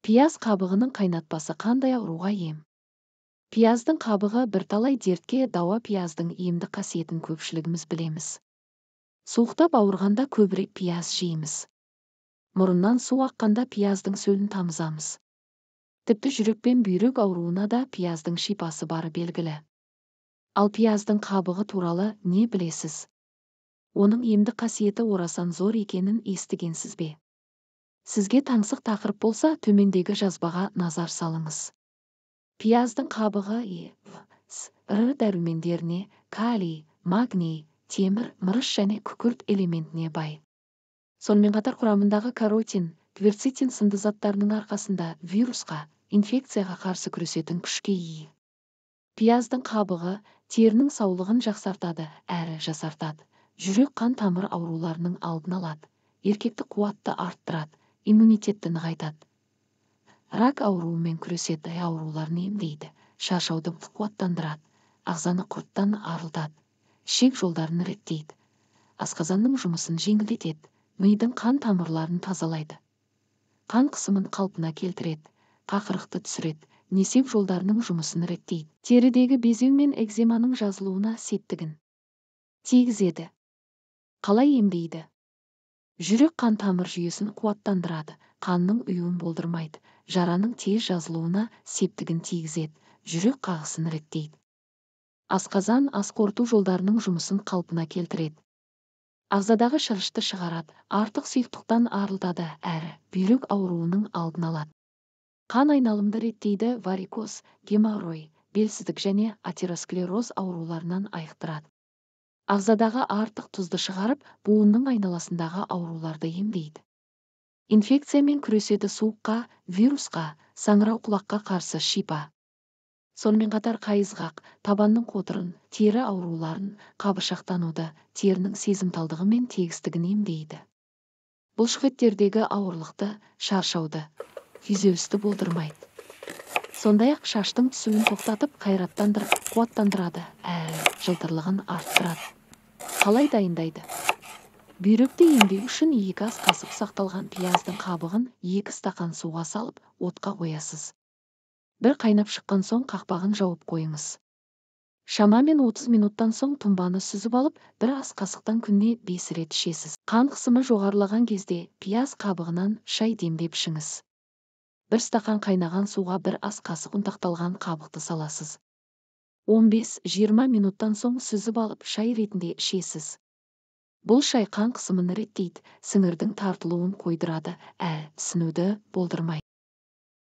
Пияз қабығының қайнатпасы қандай ауруға ем? Пияздың қабығы бірталай дертке дауа. Пияздың емдік қасиетін көпшілігіміз білеміз. Суықтап ауырғанда көбірек пияз жейміз. Мұрыннан су аққанда пияздың сөлін тамызамыз. Тіпті жүрек пен бүйрек ауруына да пияздың шипасы бары белгілі. Ал пияздың қабығы туралы не білесіз? Оның емдік қасиеті орасан зор екенін естігенсіз бе? Сізге таңсық тақырып болса, төмендегі жазбаға назар салыңыз. Пияздың қабығы Е, В, С, Р дәрумендеріне, калий, магний, темір, мырыш және күкірт элементіне бай. Сонымен қатар құрамындағы каротин, кверцетин сынды заттарының арқасында вирусқа, инфекцияға қарсы күресетін күшке ие. Пияздың қабығы терінің саулығын жақсартады әрі жасартады, жүрек қан тамыр ауруларының алдын алады, еркектік қуатты арттырады, иммунитетті нығайтады. Рак ауруымен күреседі, ауруларын емдейді, шаршауды қуаттандырады, ағзаны құрттан арылтады, ішек жолдарын реттейді, асқазанның жұмысын жеңілдетеді, мидың қан тамырларын тазалайды, қан қысымын қалпына келтіреді, қақырықты түсіреді, несеп жолдарының жұмысын реттейді, терідегі безеу мен экземаның жазылуына септігін тигізеді. Қалай емдейді? Жүрек қан тамыр жүйесін қуаттандырады, қанның ұюын болдырмайды, жараның тез жазылуына септігін тигізеді, жүрек қағысын реттейді. Асқазан, ас қорыту жолдарының жұмысын қалпына келтіреді. Ағзадағы шырышты шығарады, артық сұйықтықтан арылтады әрі бүйрек ауруының алдын алады. Қан айналымды реттейді, варикоз, геморрой, белсіздік және атеросклероз ауруларынан айықтырады. Ағзадағы артық тұзды шығарып, буынның айналасындағы ауруларды емдейді. Инфекциямен күреседі, суыққа, вирусқа, саңырауқұлаққа қарсы шипа. Сонымен қатар қайызғақ, табанның қотырын, тері ауруларын, қабыршақтануды, терінің сезімталдығы мен тегістігін емдейді. Бұлшықеттердегі ауырлықты, шаршауды, күйзелісті болдырмайды. Сондай-ақ шаштың түсуін тоқтатып, қайраттандырып, қуаттандырады, әрі жылтырлығын арттырады. Қалай дайындайды? Бүйректі емдеу үшін 2 ас қасық ұсақталған пияздың қабығын 2 стақан суға салып, отқа қоясыз. Бір қайнап шыққан соң қақпағын жауып қойыңыз. Шамамен 30 минуттан соң тұнбаны сүзіп алып, бір ас қасықтан күніне 5 рет ішесіз. Қан қысымы жоғарылаған кезде пияз қабығынан шай демдеп ішіңіз. 1 стақан қайнаған суға 1 ас қасық ұнтақталған қабықты саласыз. 15-20 минуттан соң сүзіп алып шай ретінде ішесіз. Бұл шай қан қысымын реттейді, сіңірдің тартылуын қойдырады, ісінуді болдырмайды.